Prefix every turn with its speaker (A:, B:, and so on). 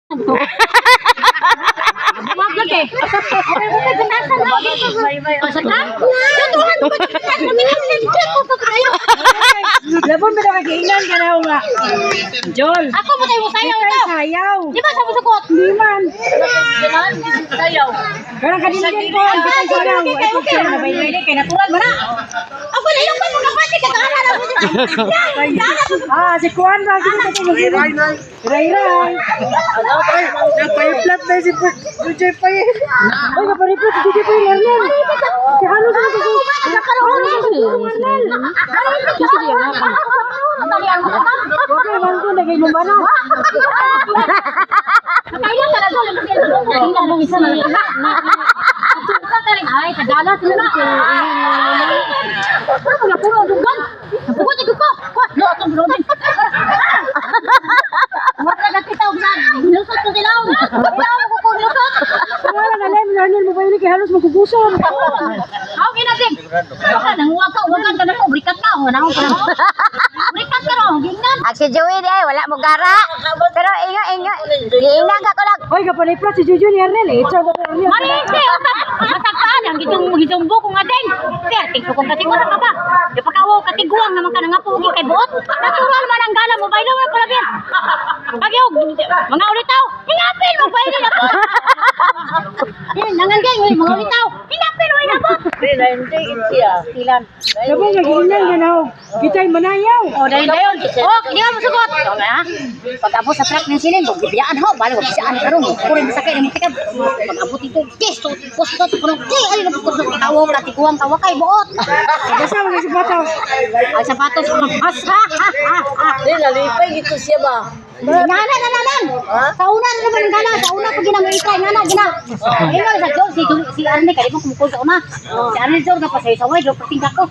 A: Buwag lang eh. Sa truck? Tutuhan ko ba?
B: Labon ba na kagiinan ka na nga? Jol.
A: Ako mo tayo sayaw
B: Ay,
A: ito.
B: sayaw.
A: Di ba sa musukot?
B: Hindi man.
A: Sayaw.
B: Karang kadindin ko. Ang bitay sayaw.
A: Okay, okay.
B: Ay,
A: Kay natural man na. Ako na yung mga pati kay kaana na.
B: Ah, si Kuan ba? Sino ba ito mag-irin? Ray Ray.
C: Nagpa-flat na si Jujay pa eh.
B: Ay, naparipot. Si Jujay pa yung Arnel. Si Halo sa mga Okay, man ko. Nagay mo ba na?
A: Ay, tagala sila na. Puro mga puro ang dunggan. Napugot ko ko. No, atong brother. Wala na kita og na. Lusot ko sila. Wala ko ko lusot.
B: Wala nga alam. Arnel mo ba yun? Kay halos magugusom.
A: How can I Baka nanguwag ka, uwagan ka na ko, brikat ka. Wala ko ka. Brikat ka ro, gingnan.
D: Ang si Joey di ay wala mo gara. Pero inga inga giingan ka ko lang.
B: Hoy, kaparipot si Juju ni Arnel. Eh, ito ba Arnel?
A: Marinse, masagpaan ang gitong gitong buko nga deng. Perting ko kung katiguan ka ba? Di pa kawo katiguang naman ka nga pugi kay buot. Natural man ang gala mo baylo man pala bir. Pagyo mga ulitaw, hingapin mo baylo na po. Yan nanganggay oy mga ulitaw, hingapin oy na po. Ilan?
B: Labon nga giinan ka na. Bitay manayaw.
A: Oh, dahil dayon. Oh, di ka musugot. Oh, ha? Pag-abot sa truck ng silin, bibiyaan ho, bali bisaan karon. Kurin masakay ng tikab. Pag-abot ito, yes, to posto to kuno. Di ay nagpusto tawo katiguang tawa kay buot.
B: Basta mga sapatos.
A: Ang sapatos mabasa.
C: Di, nalipay gito siya ba?
A: Nana na nanan. Sa una na naman ang gana, sa una pag ginang ikay nana gina. Ingon sa Jor si si Arne kay mo kumukol sa una. Si Arne Jor nga pasay saway do pating ko.